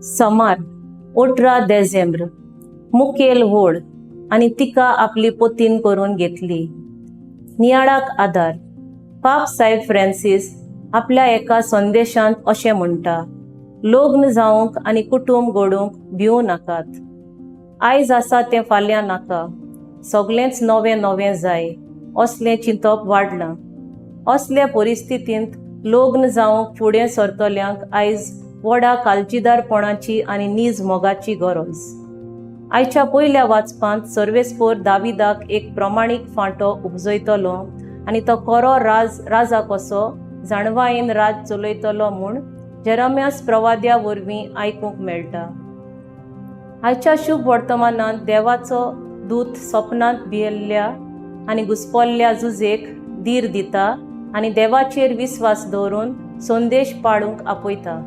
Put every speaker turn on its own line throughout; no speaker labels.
सोमार, 18 देझेंब्र. मुखेल व्होड आनी तिका आपली पतीण करून घेतली. नियाळाक आदार. पाप साहेब फ्रांसीस आपल्या एका संदेशांत अशें म्हणटा, लग्न जावंक आनी कुटूंब घडोवंक भिवूं नाकात. आयज आसा तें फाल्यां नाका, सगळेंच नवें नवें जाय असलें चिंतप वाडलां. असल्या परिस्थितींत लग्न जावंक फुडें सरतल्यांक आयज व्हडा काळजीदारपणाची आनी नीज मोगाची गरज. आयच्या पयल्या वाचपांत सर्वेस्पोर दाविदाक एक प्रमाणीक फांटो उपजयतलो आनी तो खरो राज राजा कसो जाणवायेन राज चलयतलो म्हूण जेरम्यास प्रवाद्या वरवीं आयकूंक मेळटा. आयच्या शुभ वर्तमानांत देवाचो दूत सपनांत भियेल्ल्या आनी घुसपल्ल्या जुजेक धीर दिता आनी देवाचेर विस्वास दवरून संदेश पाळूंक आपयता.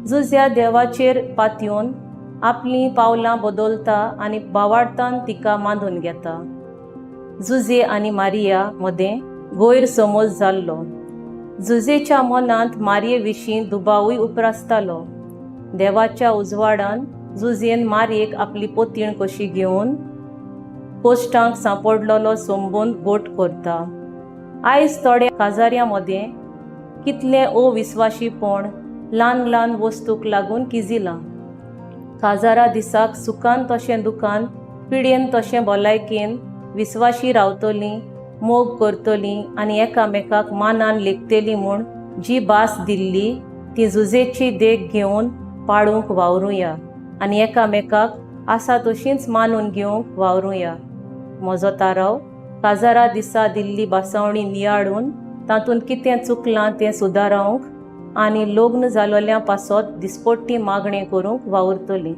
जुज्या देवाचेर पातयेवन आपलीं पावलां बदलता आनी भावार्थान तिका मानून घेता. जुजे आनी मारिया मदें गैरसमज जाल्लो. जुजेच्या मनांत मारये विशीं दुबावूय उप्रासतालो. देवाच्या उजवाडान जुजेन मारयेक आपली पतीण कशी घेवन कोश्टांक सांपडलेलो संबंद घट करता. आयज थोड्या काजाऱ्यां मदें कितलें अविस्वाशीपण ल्हान ल्हान वस्तूक लागून किजिलां. काजारा दिसाक सुखान तशें दुखान, पिडेन तशें भलायकेन विस्वाशी रावतलीं, मोग करतलीं आनी एकामेकाक मानान लेखतलीं म्हूण जी भास दिल्ली ती जुजेची देख घेवन पाळूंक वावरुया आनी एकामेकाक आसा तशींच मानून घेवंक वावरुया. म्हजो थाराव, काजारा दिसा दिल्ली भासावणी नियाळून तातूंत कितें चुकलां तें सुदारोवंक आनी लग्न जालोल्या पासत दिसपट्टी मागणें करूंक वावुरतली.